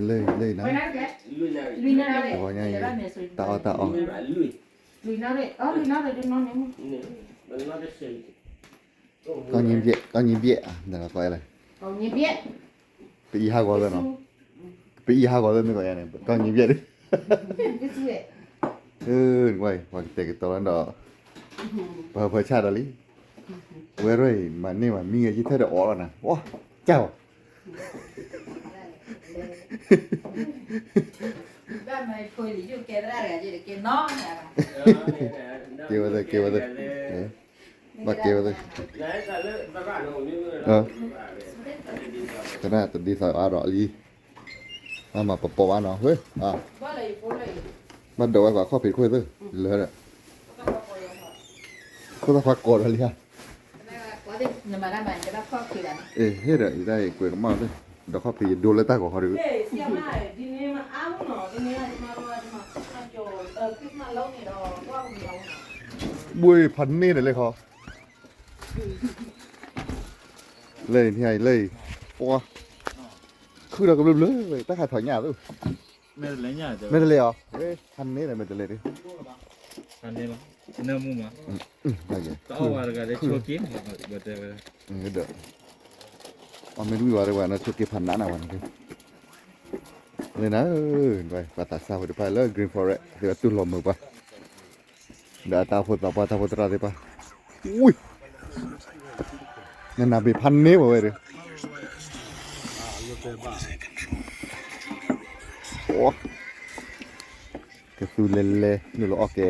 လၢ လၢ တဝီညါအံၤ တၢ်အီၣ်တၢ်အီ ကောင်းကြီးပြည့် ကောင်းကြီးပြည့် ဒီးကီးလဲၣ် ပအံၤဟးဂီၤသၢနီၤ ပအံၤဟးဂီၤသၢမ့ၢ်ကီးယါန့ၣ် ကောင်းကြီးပြည့် ဒီး ပှၤကတဲာ်ကတီၤလီၤဒီး ပှၤဖၢဆၣ်ဒီးလံ ဝဲရဲၣ်အံၤ မၤန့ၢ်မၤမံဂဲၤယံၤထဲဒီးအီၣ်လီၤနၤ ဝါ ကၢ်ဝဲ ကဲဝဲသ့ၣ် ကဲဝဲသ့ၣ် ဘၣ်ကဲဝဲသ့ၣ် ကနၣ်တဒ်သိးအါဒီးလံ ဘၣ်မၤပပီၤဘၣ်နီၤ ဝဲ ဘၣ်ဒိးဝဲပှၤခီၣ်ဖံးတခိၣ်သ့ၣ် လၢဒီး ခိၣ်သၣ်ခွါကိးဒီးလံဧါ အ့ ဟ့ၣ်ဒီး ယတၢ်အံၤကွဲးကမၣ်သ့ၣ် ဒီးခီၣ်ဖံးယဒိလၢတၢ်ဂီၤခီဒုး ဘှ့ဖးန့ၢ်ဒီးလဲၣ်ခီ လၢအံၤ လၢအံၤ ပှၤ ခုၣ်ဒီးကဘျၢဘျၢ တၢ်ခးထီၣ်ညၣ်သိး မဲာ်တလဲအီၤ ဖးန့ၢ်ဒီးမဲာ်တလဲဒုး ဒီး အီၣ်မ့ၢ်တဝံၣ်ဝဲတဝဲနီၤ ဆိက့ဖးနးနၤဝဲန့ၣ် လၢနၤ ပှၤသးစၢ်ဖိတဖၣ်လၢ Green Forest သ့ၣ်ဝဲတူၢ်လိာ်မုာ်ပှၤ ဒီးအတၢ်အိၣ်ဖှိၣ်သးပှၢ်တၢ်အိၣ်ဖှိၣ်သရၣ်သ့ၣ်တဖၣ် ဝံၤ နနၢ်ဘ့ၣ်ဖးန့ၢ်ဝဲဝဲဒီး ကသူလဲၤလဲၤ နုာ်လီၤအီၣ်ကဲ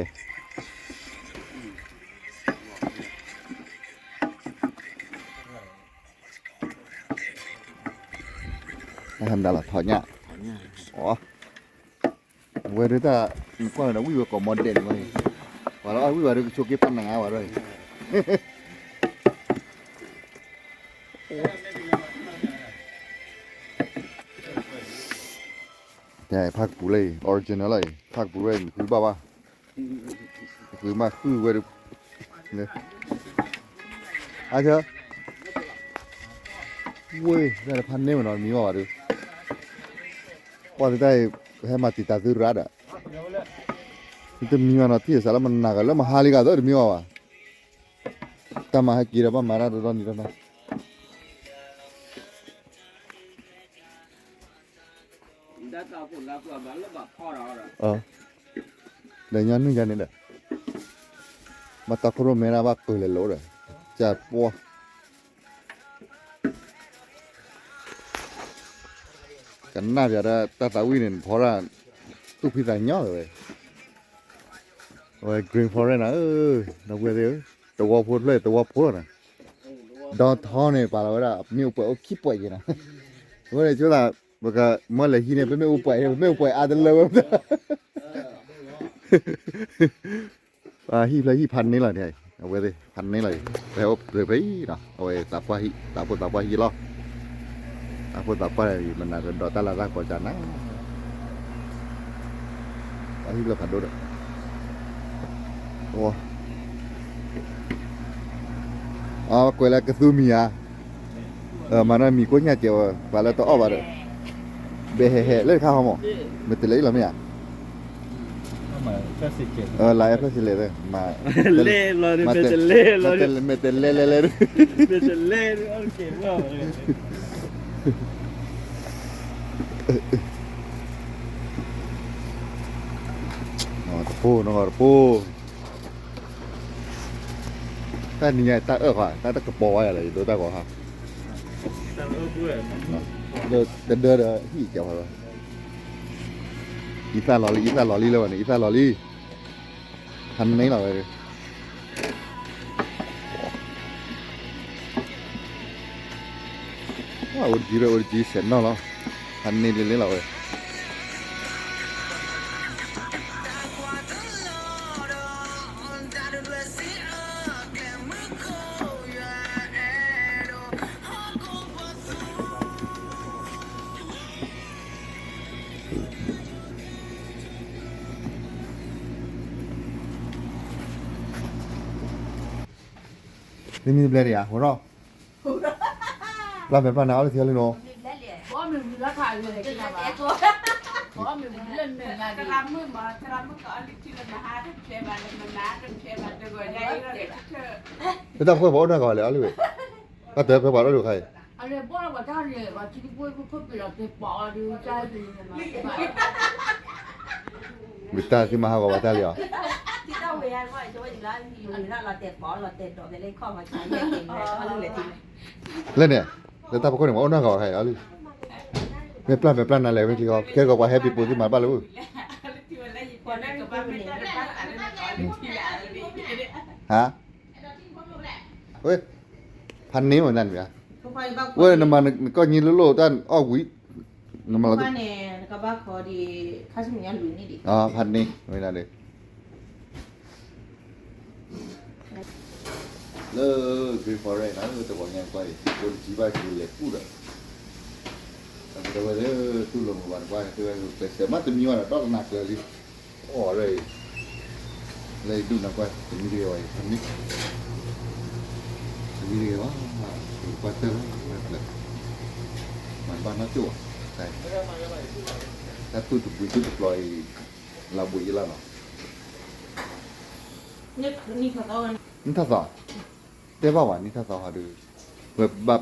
ဟဲမနုၤလီၤထီၣ်ညၣ် အဝဲဒၣ်တၢ် နကွၢ်ဒီးဝံၣ်ဝဲကိးမီဒဲးန့ၣ်မ့ၢ် ပှၤလၢအဝံၣ်ဝဲဒၣ်ကဆိးက့ဖးနးနၤဝဲဒီး ဖးကပူၤလၢအံၤ original လၢအံၤ ဖးကပူၤလၢအံၤ နဃုဘၣ်ဃုဝဲဒၣ် အါဆၢ ဝ့ၢ် တၢ်တဖးန့ၢ်ဝဲနီၤ တမံၤဘၣ်ဘၣ်ဒုး ပှၤသ့ၣ်တၢ်အံၤ ဟဲမၤတံာ်တာ်သုရၣ်ဒီး တမံၤဘၣ်နီၤ ထံၣ်စးလၢမနၤဂၤလၢမဟါလံဂၤသၢတမံၤဘၣ်ဘၣ် တၢ်မၤဟဲက့ၤဒီးဘၣ်မၤတၢ်တနီၤနီၤ ဒီးညီနုၢ်ယါန့ၣ်ဒီး ဘၣ်တၢ်ခိၣ်ရိၣ်မဲဒၣ်ဘၣ်ပၢၤလဲၤလိာ်ဒီး ကၢ်ပှီၢ် ကနၣ်ပၠးဒီးတၢ်သးဝံၣ်န့ၣ် နဖီတၢ် သူၣ်ဖှံသးညီလီၤဝဲ အဝဲ Green Forest နၤဧၢ ဒီပုၢ်ဝဲၢ်သ့ၣ်ဧၢ သဝီဖိတဖျၢၣ် သဝီဖိလီၤနၤ downtown န့ၣ် ပာ်လီၤဝဲဒၣ် မ့ၣ်အူပှဲၤအိၣ်ခံပှဲၤက့ၤနၤ အဃိန့ၣ် ဆိသး ပကမၢလဲၤဟံးန့ၣ် ပမ့ၣ်အူပှဲၤ ပမ့ၣ်အူပှဲၤအါတလၢဝဲ ဟံၣ်ဖျၢၣ်ဟံၣ်ဖးန့ၢ်လီၤန့ၣ် အဝဲသ့ၣ်ဖးန့ၢ်လီၤအံၤ ပဟဲအိၣ်ဖျၢၣ်ဖဲအံၤနီၤ အဝဲသးပှၢ်ဟံၣ် သးဖိသးပှၢ်ဟံၣ်လီၤ သးဖိသးပှၢ်အံၤ မနၤကဒီးတၢ်လၢတၢ်ကီၢ်ကၢ်နၤ ပှၤဟံၣ်ဖျၢၣ်ဖးဒိၣ်ဒီး အကွဲးလၢကသူမံၤဧါ မၤနီၢ်မံၤကိးညၣ်ကဲးဝဲ ပှၤလၢတအီၣ်ဘၣ်ဒီး ဘဲဟဲဟဲလၢတခါဟီမး မ့ၢ်တလဲၤအံၤလီၤမ့ၢ်ဧါ လၢအဲၣ်ဖျၢၣ်စံးလဲၣ်သ့ၣ် မ့ၢ်တလဲၤလဲၤလဲၤ တပိၢ်နီၢ်ဂီၤတပိၢ် တၢ်နံၤညါတၢ်အၢၣ်ဃီ တၢ်တကပီၤဝဲယၤလဲၣ် ယဒိတၢ်ဂီၤဟါ တဒၢဒီးဟံၣ်ကဲဖးလီၤ အံသၣ်လီၤလံ အံသၣ်လီၤလံလၢဝဲန့ၣ် အံသၣ်လီၤလံ ဖးန့ၢ်လီၤဝဲဒၣ် အိၣ်တကံရၢ အိၣ်တကံဆဲးနီၢ်လီၤ ဖးန့ၢ်လံလံလီၤဝဲ တၢ်နံၤညါအံၤ တၢ်အၢၣ်ဃီ သုမံတဘျဲၣ်ဒံးဧါ, ဟိးထီၣ်, ပျၢ်မဲာ်ပျၢ်နါအီၣ်လၢထံအီၤလံနီၤ, လၢတၢ်ဖိခွဲးပှၤအိၣ်နီၢ်ကီၢ်လဲၣ်အီၤလံဝဲ, မ့ၢ်တၢ်သုမၤဟးဂီၤပှၤတၢ်လံအီၤ, လၢန့ၣ်, လၢတၢ်ဖိခိၣ်န့ၣ် ပှၤအိၣ်နီၢ်ကီၢ်ခဲအံၤအီၤလံ, မ့ၢ်ပျၢ်မဲာ်ပျၢ်နါလဲၣ်ဝဲချံဃီ ကဲကီးပှၤဟဲပံၤပိာ်သုမၤတဘၣ်လၢၤ, ဟါ, ဝဲ, ဖးန့ၢ်ဝဲဒၣ်န့ၣ်, ဝဲနမၤနကီၢ်ညံလၢလိၣ်တၢ်အီၣ်ဝံၤ, နမၤလီၤ, ဖးန့ၢ်ဝဲဒၣ်န့ၣ်, လၢ Green Forest န့ၣ် တဂီၤညါကွၢ်အံၤ အိၣ်တကံဘၣ်က့ၤလဲၤကူၣ်ဒီး, အဝဲလၢတူၢ်လိာ်မုာ်ဘၣ်တကွၢ် တဲဝဲပစဲးမးတမံၤဝဲဒီး ဒီတနၤကျၢၤလံ, အိၣ်အီၤရၢၢ်အံၤ, လၢယဒူၣ်နၤကွၢ် တမံၤတဂ့ၤဝဲအံၤ တမံၤ, တမံၤတဂ့ၤဘၣ်, ကွၢ်တၢၢ်လီၤ လၢကျၢၤ, မၤတဘၣ်နီတစိၢ်ဘၣ်, တၢ်တူၢ်တဘှံးတူၢ်တပျီၤအံၤ, လၢဘှံးယလီၤနီၤ, နထါသီ, တဲဘၣ်ဝဲ နထါသီဟီဒီး, ဝဲဘၣ်,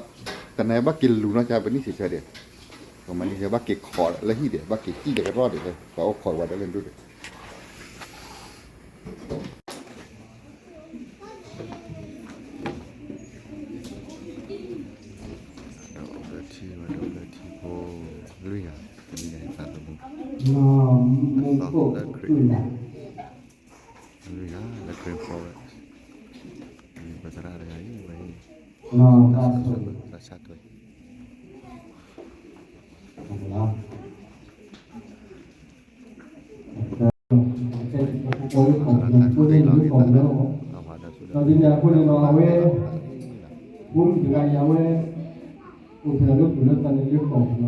တနၤဘၣ်က့ၤလူၤနီၢ်ကါ ပနံၣ်ဆံးဆၢဒီး, ပမၤနံၣ်ဆံးဘၣ်က့ၤခိးလၢဟံၣ်ဒီး ဘၣ်က့ၤစံၣ်ဒီးကရီၣ်ဒီး ပှၤအိၣ်ခိးဝဲဒၣ်လၢဒူၣ်ဒီး, ထံဝဲဒၣ်လၢထံဖိလွံၢ်ဂၤ, တနံၤညါအံၤသးသမူ, သးသမူလၢခရံာ်, လွံၢ်ဂၤလၢ Green Forest, ပသရၣ်တဂၤအံၤဝဲ, သးဆၢထွဲ, သရၣ်တၢ်ထူၣ်ဖျဲးလီၤဂ့ၤသးလၢ, အဝဲဒီးဆူဒီး, ဒီးဒ်န့ၣ်အဃိန့ၣ်ဒီး အဝဲ, ဖိမုၣ်တဂၤအံၤအဝဲ, အိၣ်ဖျဲၣ်လၢပူၤလၢသးန့ၣ်လၢကီၢ်ပူၤလီၤ.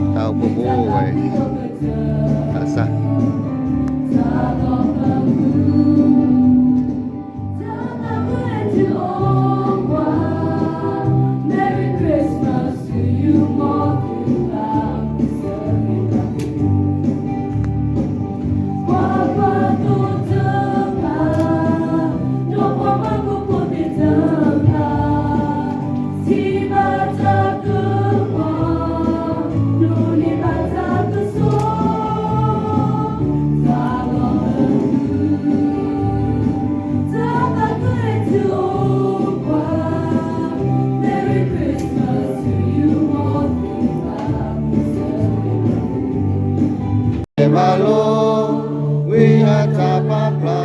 တၢ်အိၣ်ဖှိၣ်ဖိဝဲ, သးစၢ် မၤလိ, ဝံယၤတၢ်ပာ်ဖျါ,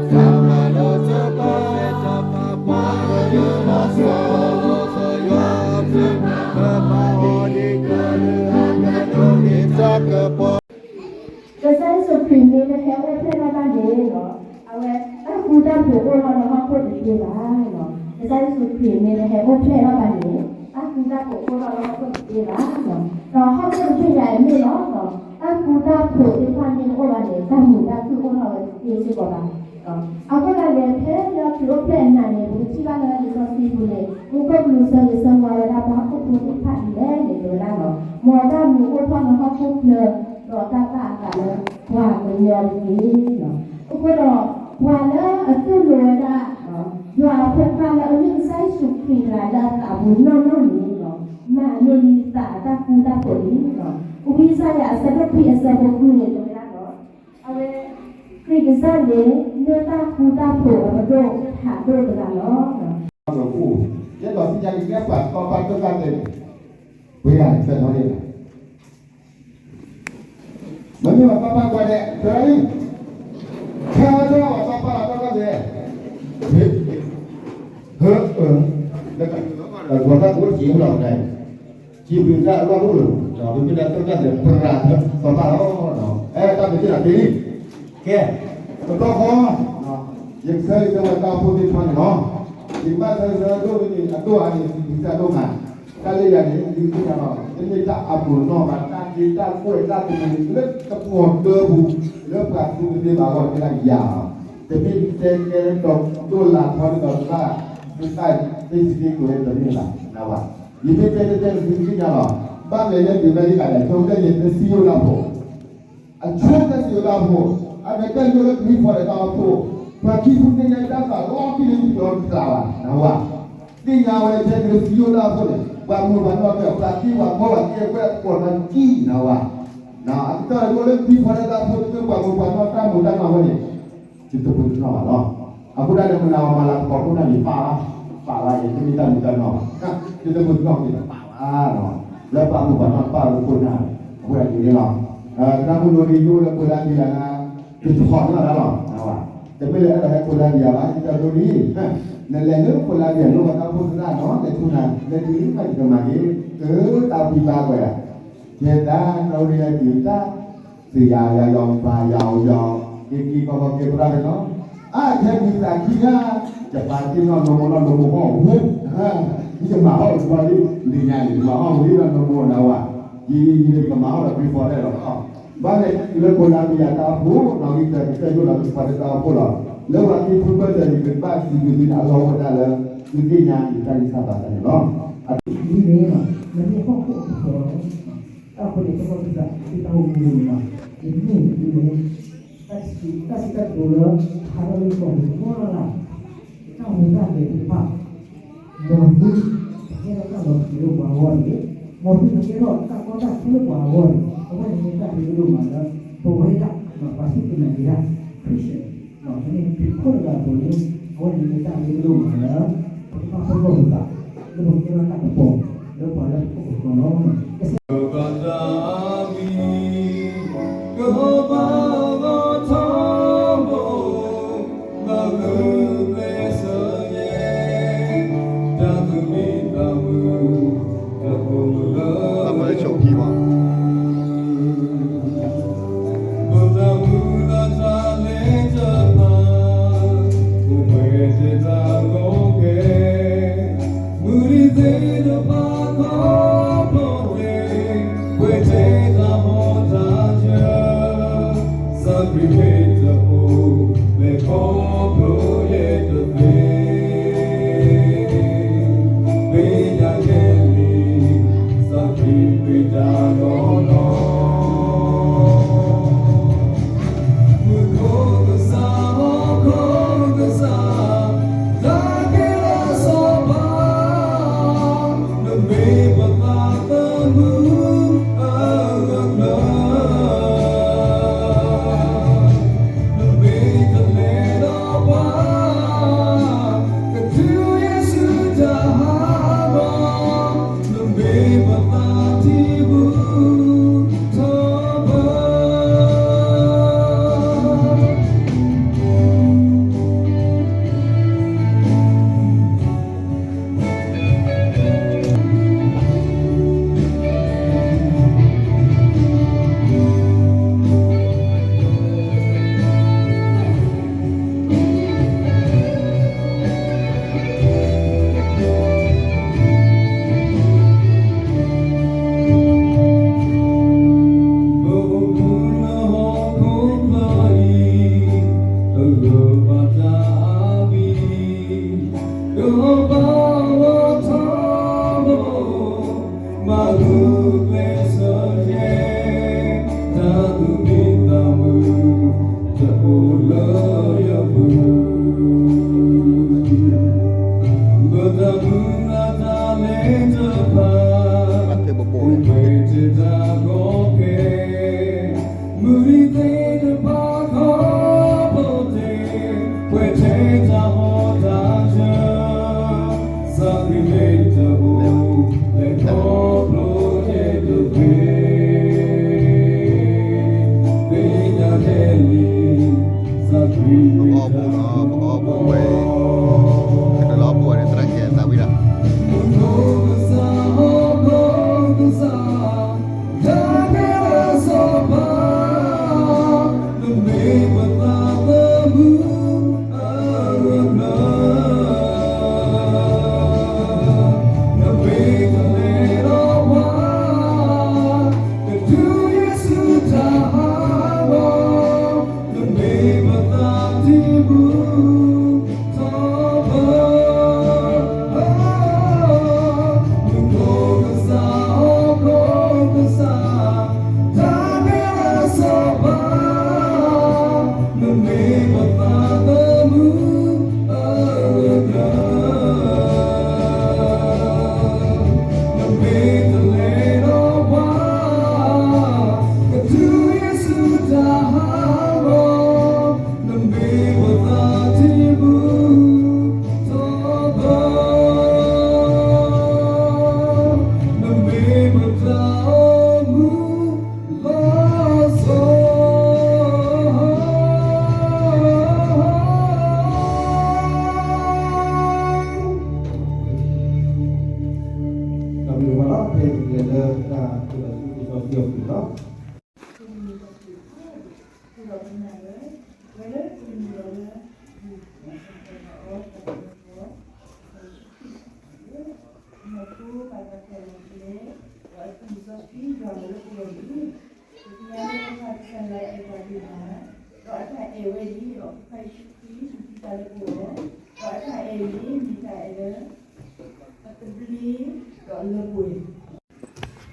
တၢ်မၤလိတၢ်ပာ်ဖျါ, တၢ်ပာ်ဖျါ, ယွၤ, ယွၤ, ပဘၣ်အီၤဒ်ကလၢအကဒိးန့ၢ်တၢ်ကပီၤ ကစၢ်ယ့ၣ်ၡူးခရံာ်မ့ၢ်တဟဲအိၣ်ဖျဲၣ်ထီၣ်ဘၣ်န့ၣ်လီၤ, အဝဲတၢ်ဃူတၢ်ဖိးအိၣ်ထီၣ်လၢဟီၣ်ခိၣ်တသ့ဘၣ်လီၤ. ကစၢ်ယ့ၣ်ၡူးခရံာ်မ့ၢ်တဟဲအိၣ်ဖျဲၣ်ထီၣ်ဘၣ်န့ၣ်, တၢ်ဃူတၢ်ဖိးအိၣ်ထီၣ်လၢဟီၣ်ခိၣ်တသ့ဘၣ်လီၤ. ဒီးဟီၣ်ခိၣ်တဘ့ၣ်ညါအံၤမ့ၢ်လီၤ, တၢ်ဃူတၢ်ဖိးသ့ၣ်တဖၣ်မ့ၢ်တအိၣ်ဘၣ်န့ၣ် တၢ်မုာ်တၢ်ခုၣ်အိၣ်ထီၣ်ဝဲတသ့စ့ၢ်ကီးဘၣ်. အဃိသတးန့ၣ် ဖဲလၢခရံာ်အိၣ်ဖျဲၣ်အနၤန့ၣ် ပကထံၣ်ဘၣ်လၢလံာ်စီဆှံပူၤန့ၣ် မူခိၣ်ကလူးဆၢဂ့ၤဆၢဝါဝဲဒၣ်ပှၤဟီၣ်ခိၣ်ဖိသ့ၣ်တဖၣ်ဒ်လဲၣ်န့ၣ် တဲဝဲဒၣ်လီၤ. မ်တၢ်မူအိၣ်ထီၣ်လၢဟီၣ်ခိၣ်ချၢ, ဒီးတၢ်ဘၣ်အသးလၢပှၤကညီတက့ၢ်လီၤ. အဃိဒီး ပှၤလၢအသိၣ်လိဝဲဒၣ် ယွၤအဖိခွါလၢအမ့ၢ်ကစၢ်ယ့ၣ်ၡူးခရံာ်တဂၤလၢအသးပူၤနီၢ်နီၢ်န့ၣ်လီၤ, မၤလိလံသးအတၢ်ဃူတၢ်ဖိးန့ၣ်လီၤ. ဝံယၡါယၤအဆၢဒိၣ်ခွံအဆၢဖိဃုန့ၣ် တဲဝဲဒၣ်လီၤ, အဝဲ, ခရံာ်ကစၢ်န့ၣ် မ့ၢ်တၢ်ဃူတၢ်ဖိးအပဒိၣ်ဖးဒိၣ်တဂၤလီၤ. ယဲဒီးသ့ၣ်ညါက့ၤပှၤစီၤပၤတၢ်သးတဲန့ၣ်, ပှၤဂၤဆၢထီၣ်န့ၣ်လီၤ. မ့မ့ၢ်ပှၤစီၤပၤကွၢ်ဒဲး, တၢ်အံၤ, ဆၢထၢၣ်ပှၤစီၤပၤလီၤတၢ်သးတဲ, ဟ့, ဟၢ, အၢ, လၢတၢ်ကီၢ်စံးလီၤန့ၣ်, စံးဘျုးတၢ်အလီၢ်အိၣ်လၢ, မ့မ့ၢ်ဒၣ်တၢ်သးတဲ ပရၤထၢစီၤပၤလီၤ, အဲ တၢ်မ့ၢ်တၢ်တ့လံ, ကဲ, တဘျီဃီ, ယကဆၢဂ့ၤဆၢဝါတၢ်အိၣ်ဖှိၣ်သ့ၣ်တဖၣ်န့ၣ်လီၤ. ယကဘၣ်ဆၢဂ့ၤဆၢဝါဒိၣ်န့ၣ် အဒိၣ်အါန့ၣ် ယကစၢ်ဒိၣ်မး, တၢ်လၢယၤန့ၣ် ယကသ့ၣ်ညါဘၣ်, တမ့ၢ်တၢ်အပူၤနီၢ်ဘၣ်, တၢ် က့ၤတၢ်ကွဲးတၢ်ကမံၤလၢကပီၤဒၢပူၤ လၢပှၤသူကသ့ဘၣ်အဂီၢ် ကဲဒၣ်ယၤလီၤ. တမ့ၢ်တဲကဲဒီးဒိၣ်လၢ်ထီန့ၣ်ဒီးတၢ် သုသးသ့စံးသ့ကိးလၢတမ့ၢ်ဘၣ် နဝၤ. ယမ့ၢ်တဲတဲတဲသုသ့ၣ်ညါလီၤ. ဘၣ်မနုၤလဲၣ် ဒုးမ့ၢ်လံကလဲၣ် ဆိကတၢၢ်ယတစံယိၣ်တၢ်ဖိ အဆိကတၢၢ်စံယိၣ်တၢ်ဖိ အမ့ၢ်တၢ်ယိၣ်လၢကမံဖိးဒီးတၢ်အိၣ်ဖှိၣ် ပှၤခံဖုသ့ၣ်ညါတၢ်သးလီၤတံၢ်လၢယွၤတကျါဘၣ် နဝၤ. သ့ၣ်ညါဝဲထဲဒုးစံယိၣ်တၢ်ဖိန့ၣ် ပှၤမုၢ်ပှၤနီၢ်ကဲ ပှၤသံပှၤကီပှၤကဲ ပှၤကိးနီၢ်ကံၢ် နဝၤ. အကတၢၢ်ယိၣ်လၢကမံဖိးဒီးတၢ်အိၣ်ဖှိၣ် တမ့ၢ်ပှၤမုၢ်ပှၤနီၢ်တၢ်မုာ်တၢ်နီၢ်ဝဲန့ၣ် ယတပှ့ၤတနီၣ်ဘၣ်လီၤ. အဃိဒၣ်န့ၣ် မနၤဝဲမၤလၤကပီၤခိၣ်နၢ်န့ၣ် ပာ်ဘၣ်, ပာ်ဘၣ် ယတမ့ၢ်တၢ်မုာ်တၢ်နီၢ်ဘၣ်, ယတမုာ်တနီၣ်က့ၤ ပာ်ဘၣ်လီၤ. လၢပှၤမုၢ်ပှၤနီၢ်ပာ်ဝဲခိၣ်နၢ် အဃိဒၣ်န့ၣ်လီၤ. တၢ်မုၢ်နံၤဒ်ယိၣ်လၢဖိလၢဘံလၢ ယတထီၣ်န့ၢ်အီၤဒၣ်လီၤ. တမ့ၢ်လၢအဲၣ်ဒိးဟဲဖိလၢဘံယၤဘၣ် ယတဒိနံၤ, နလဲၤလၢဖိလၢဘံယၤ လိၣ်ဘၣ်တၢ်အိၣ်ဖှိၣ်သရၣ်နီၤ လဲၤထူနၤ လဲၤတုၤမးယကမၤက့ၤ ကတၢ်ဖံးဘၣ်ကွဲး ယဲဒၣ် တၢ်အိၣ်ဒ်လဲၣ်တုၤတၢ် သုယၤယၤယီၤ ပၢ်ယၤအီၤယီၤ က့ၤက့ၤကီကီက့ၤပြၢ်က့ၤနီၤ, အါ ယဟဲတုၤသးခံဂၤ ယပၢ်တ့ၢ်နီၢ်နီၢ်မိၢ်နီၢ်နီၢ်မိၢ်ဟီၣ်ဝူ ယမၤဟီၣ်ဝူလံ လံၤညါန့ၣ် ယမၤဟီၣ်ဝူလံနီၢ်နီၢ်မိၢ်နီၢ်ဝၤ, ယံာ်ယံာ်ယံာ်ယကမၤဟီၣ်ဒီး free for all လီၤ. ဘၣ်န့ၣ် လၢဖိလၢဘံယၤတၢ်အိၣ်ဖှိၣ် နီၣ်ဂံၢ်တၢ်ကတၢၢ်ယိၣ်လီၤ free for all တၢ်အိၣ်ဖှိၣ်လီၤ. လၢပှၤက့ၤဖုဘၢၣ်စၢၤန့ၣ် ပကဘၣ်စံးဘျုးသုန့ၣ် အလီၢ်အိၣ်ဝဲဒၣ်လၢ သုသ့ၣ်ညါယတၢ်ဂံၢ်စၢ်ဘါစၢ်န့ၣ်လီၤ. အဒ်န့ၣ် နမ့ၢ်ဟီၣ်ခိၣ်အကပီၤလီၤ. တၢ်အဃိန့ၣ် ကဘၣ်ကစၢ် သုတၢ်အိၣ်မူန့ၣ်လီၤ. ယမ့ၢ်ဒ်န့ၣ် တၢ်စံးတၢ်စံးတၢ်ကတိၤလၢ ဟးထီၣ်လၢယပှၤကညီလၢ်လၢ် တၢ်ဟူးတၢ်ဂဲၤသ့ၣ်တဖၣ် မ်သု ပကဲထီၣ်တၢ်လီၤပျံၤလၢပှၤအဂီၢ်န့ၣ်, မ်သုပကဲထီၣ်တၢ်ကီတၢ်ခဲလၢပှၤအဂီၢ်န့ၣ်, အဝဲန့ၣ်မ့ၢ်တၢ်ဒိၣ်ဒိၣ်မးလၢ ပဝဲဒၣ်ပှၤစူၢ်က့ၤနာ်က့ၤတၢ် Christian န့ၣ် မ့ၢ်ခရံာ်ဖိတဂၤအသိးန့ၣ် အဝဲန့ၣ်မ့ၢ်တၢ်ဒိၣ်ဒိၣ်မးလၢ ပကဘၣ်ပလီၢ်ပသး လၢပကဲထီၣ်တၢ်ကပီၤ လၢပှၤလၢပခိၣ်ပဃီလီၤ. ကစၢ် ကဘၣ်ဂီၤထီဘိ မၤဂုာ်ကျဲးစၢးယဲ တၢ်သူၣ်မံသးမုာ် တၢ်အိၣ်လၢ ဘၣ်မၤလၢဆိးက့ဘၣ် မုၢ်နံၤသ့ၣ်တဖၣ်ခီဖျိသ့ ပှဲၤထဲတၢ်ဟီၣ်တၢ်ယၢၤ သးခရံာ်မ့ၢ်တအိၣ် လဲၤခီဖျိယဲတသ့ မ့ၢ်ယၤကဲလံ သးခရံာ်မ့ၢ်တၢ်လီၤလီၤ မူခိၣ်ကစၢ် ဟီၣ်ခိၣ်ကစၢ် တၢ်ကဲလၢစီၤပၤ နမ့ၢ်ပသးသမူအဂၢၢ်ကျၢၤ နမ့ၢ်တလဲၤဒီးပှၤ ကတုၤယ့ၣ်ၡူးတၢ်ဟးဂီၤ နမ့ၢ်ပသးထံပူၤထီဘိ ကဘၣ်ဂီၤထီဘိ မၤဂုာ်ကျဲးစၢးယဲ တၢ်သူၣ်မံသးမုာ် တအိၣ်လၢယပူၤ ဘၣ်တၢ်မုၢ်လၢ်တၢ်လဲၤတဖၣ် အိၣ်ပှဲၤတၢ်ကီခဲ မုၢ်နံၤသ့ၣ်တဖၣ်ခီဖျိသ့ ပှဲၤထဲတၢ်ဟီၣ်တၢ်ယၢၤ သးခရံာ်မ့ၢ်တအိၣ် လဲၤခီဖျိယဲတသ့ လၢ ဒ်သိးဒီး အီၤ တၢ်အီၣ်တၢ်အီ ကစၢ်ယ့ၣ်ၡူးခရံာ် အဃိ ဘၣ်တၢ်ဖဲလီၤကျဲ ဒီးအသူၣ်ကစီၣ်ဆှံယွၤလၢပဂီၢ်န့ၣ် ပသ့ၣ်ညါလၢပကစၢ်ယွၤအဲၣ်ပှၤဒိၣ်မး, ဒီးအတၢ်အဲၣ်ဝဲအံၤ ဒီးကစၢ်ယ့ၣ်ၡူးခရံာ် ဟံးတၢ်လၢပဂီၢ်, ဒီးအတၢ်အဲၣ်အံၤ မ့ၢ်တၢ်အဲၣ်လၢ အသဘျ့ ဒီးအလၢပှဲၤ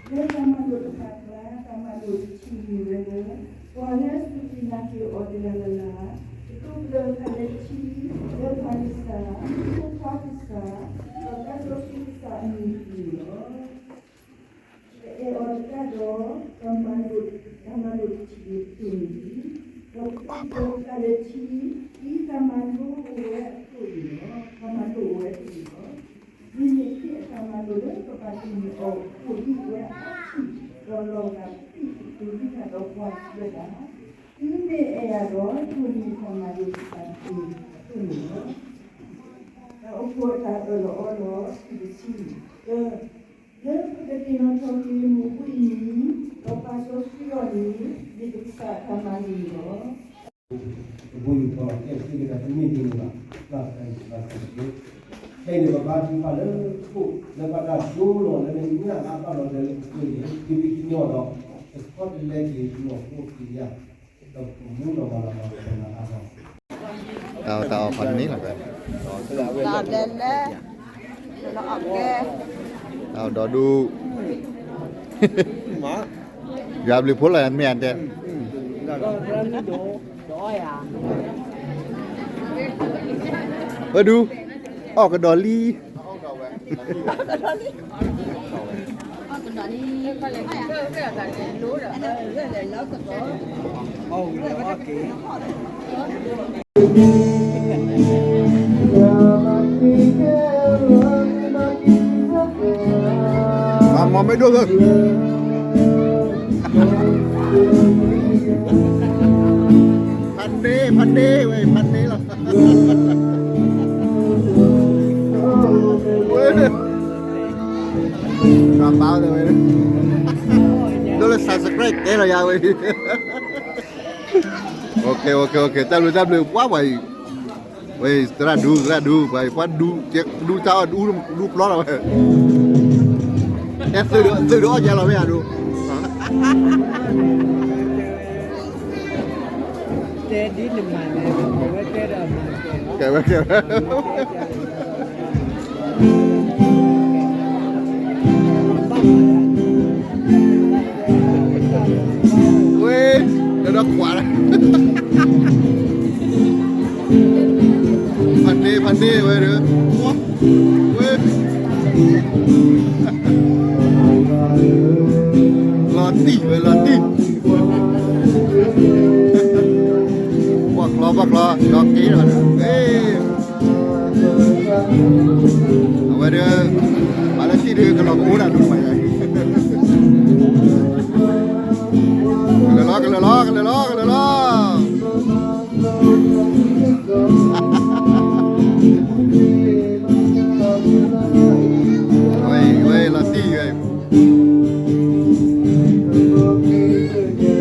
လၢတၢ်မၤလိာ်တဖၣ်အကျါ တၢ်မၤလိာ်တထံၣ်န့ၣ်ဝဲလၢ ပှၤလၢအစူၢ်က့ၤနာ်က့ၤအီၤတဂၤလၢ်လၢ် ကတိၤကဒီးတၢ်လၢထံ လၢပၢ်ကစၢ်, ဖိခွါကစၢ်, ဒီးသးစီဆှံကစၢ်အမံၤအပူၤန့ၣ်လီၤ. ပအဲၣ်အီၤတကးဒီး တၢ်မၤလိာ်, တၢ်မၤလိာ်တထံၣ်န့ၣ်အသိးန့ၣ်လီၤ. ဒီးပတိၤကဒီးတၢ်လၢထံ ဒ်တၢ်မၤလိာ်အိၣ်ဝဲအသိးန့ၣ်လီၤ. တၢ်မၤလိာ်အိၣ်ဝဲအသိးန့ၣ်လီၤ. မ့မ့ၢ်ခရံာ်အတၢ်မၤလိာ်လၢပဘၣ်သ့ၣ်ညါအီၤ အိၣ်ဒံးဝဲအါထံၣ် ဒီးလီၤဂာ်ပသံၣ် ဒိၣ်ဒံးတၢ်ဒီးပှၤစံးဝဲဒၣ်, သုမ့ၢ်အဲၣ်ယၤဒီး ဒိးန့ၢ်တၢ်မၤလိာ်တဖၣ်န့ၣ်အသိးန့ၣ်လီၤ. တၢ်အိၣ်ဖှိၣ်အတၢ်အၢၣ်လီၤအီလီၤ တဆံတဆံ, တၢ, လၢပကသ့ၣ်နီၣ်ထီၣ်က့ၤမူးဘှံးအံၤ ဒီးပာ်စီဆှံအီၤန့ၣ် မ့ၢ်ပကစၢ်အတၢ်မၤလိာ်န့ၣ်လီၤ. ပဘူၣ်ယူၢ်ထီၣ် ကဲသ့ၣ်ကဒါတမ့ၢ်ဒ်န့ၣ်ဘၣ်, ဘၣ်ဆၣ်, ဘၣ်ဆၣ်, ဖဲန့ၣ်ပဘါထုကဖၣ်လၢခိၣ် လၢဘၣ်တၢ်ဒိလီၤလၢနညၣ်အါဘၣ်လီၤလၢလၢပှဲၤန့ၣ် ကဘံကညီဒီး ကဆီတလဲက့ၤနီၢ်ခိက့ၤယၤ ဒီးပမူနီၢ်မၤလီၤမၤကပီၤနၤအါထီၣ် တၢ်အီၣ်တၢ်အီဖးန့ၣ်လီၤ, တၢ်အီၣ်ဒဲးလဲၣ်, တၢ်အီၣ်ဒီဒူၣ်, ယွၤဘျုးဖှိၣ်လီၤယၤမ့ၢ်အတဲ, ပဒူ, အီၣ်ကဒီးလံ, မၤမ့ၢ်ဒိၣ်သၢ, ဖးန့ၢ်, ဖးန့ၢ်ဝဲ, ဖးန့ၢ်လီၤ. ဝဲ, ဘၣ်ဘၣ်ဝဲ, ဒိၣ်လၢ subscribe ကဲလီၤယၤဝဲ, အိၣ်ခ့ အိၣ်ခ့ အိၣ်ခ့ တၢ်ဘျုး တၢ်ဘျုး ပှၤပှၤအံၤ, ဝဲ သရၣ်ဒူ သရၣ်ဒူ ပှၤအံၤ ပှၤဒူ ဒူတၢ်အီၣ် ဒူပျီလီၤဝဲ, အဲ သုးဒီးအီၣ်ယၤလီၤဝဲယၤဒိၣ် တဲဒ်နမၤန့ၣ် အဝဲတဲဒီးမၤကဲ, ကဲဝဲ ကဲဝဲ, ဝဲ, ဒီးဒီးကွၢ်လၢ, ဖးန့ၢ် ဖးန့ၢ်ဝဲဒီး, ဝဲ လီၤတံၢ်ဝဲ လီၤတံၢ်, ဘၣ်ကျီ ဘၣ်ကျီ ဒီးက့ၤဒီး, အဝဲဒီး, မၤလၢထံၣ်ဒီး ကလီၤကအိၣ်ဒၣ်ဒိၣ်မးယၤ, ကလၢာ်လီၤ ကလၢာ်လီၤ ကလၢာ်လီၤ ကလၢာ်လီၤ. ဝဲ ဝဲ လီၤတံၢ်ဝဲ,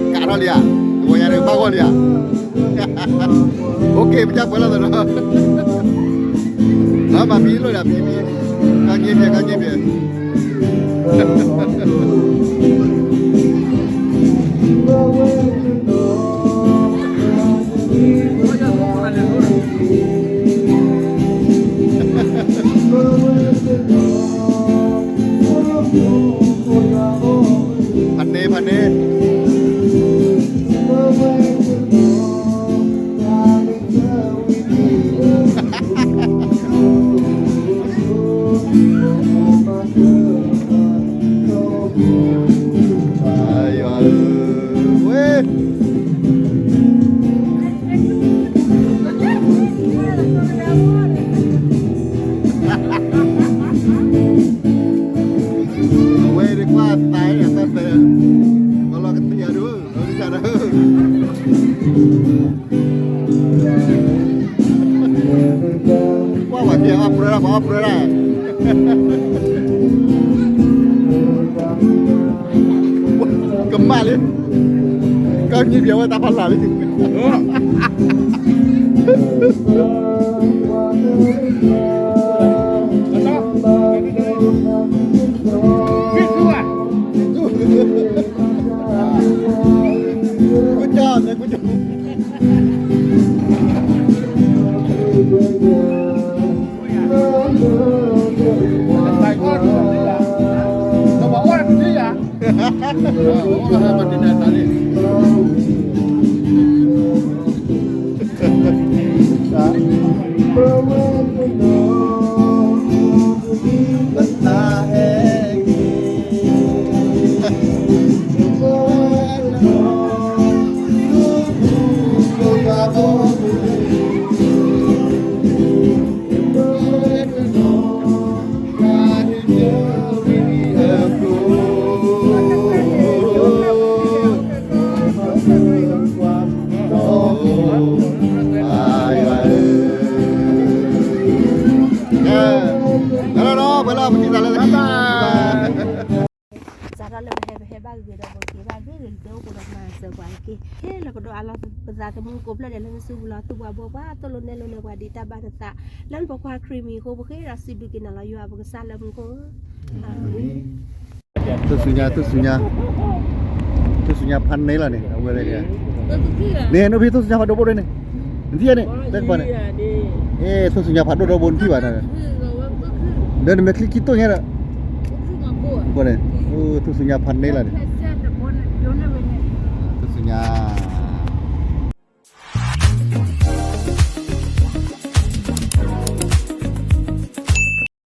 ကးထီၣ်လံဧါ, တဝီညါန့ၣ် ဘၣ်ဂီၢ်လံဧါ, အိၣ်ခ့ ပကပှဲၤလီၤသးဒီး, လၢမၤဖံလိၣ်ဒၣ်ဖံဖံ, ကါက့ၤဖျဲး ကါက့ၤဖျဲး ဖးန့ၢ် ဖးန့ၢ် ယွၤဧၢ, ဝဲ, အဝဲဒၣ်ကွၢ်သးအံၤ အသးသၢ, ကလီကတံၢ်ယၤဒိၣ်, ကလီကတံၢ်ယၤဒိၣ် ကွၢ်ဝဲကဲ အီၣ်ပြၢဒၣ် ပှၤအီၣ်ပြၢဒၣ်, ကမၣ်လံ, ကနံၣ်ပျဲဝဲတၢ်ဖးလၢ်လံ, စးထီၣ်လၢပဟဲ ပဟဲဘၣ်ဂ့ၤဒီး ပက့ၤဘၣ်ဂ့ၤဂ့ၤ တအိၣ်ဃိဒီးမၤစၢၤပှၤတက့ၢ်. ဟ့ၣ်လီၤကဒီးအလီၢ်ပသးသမူကိးဖျၢၣ်ဒဲးလၢနစုပူၤလီၤ. သူၣ်ပှၤဘှီပှၤ သိၣ်လိနဲၣ်လိနဲၣ်ပှၤဒ်တၢ်ဘၣ်နသး လၢနဖိခွါခရံာ်မံၤအဃိ ပဃ့ဒီးစံးဘျုးက့ၤနၤလီၤ ယွၤပကစၢ်လၢမူခိၣ်ဧၢ. အၤမ့ၣ်. ထူၣ်စုညါ ထူၣ်စုညါ ထူၣ်စုညါဖးန့ၢ်လီၤန့ၣ် အဝဲလဲၣ်န့ၣ် န့ၣ် နဖံထူၣ်စုညါဖးဒိၣ်ဘိၣ်ဒ်န့ၣ် နထံၣ်န့ၣ် လၢကပၤန့ၣ် အဲ ထူၣ်စုညါဖးဒိၣ်ဒီဘိနထံၣ်ဘၣ်န့ၣ် ဒီးနမဲာ်ချံခံတိၢ်ညါဒီး အဃိန့ၣ် ထူၣ်စုညါဖးန့ၢ်လီၤန့ၣ် ထူၣ်စုညါ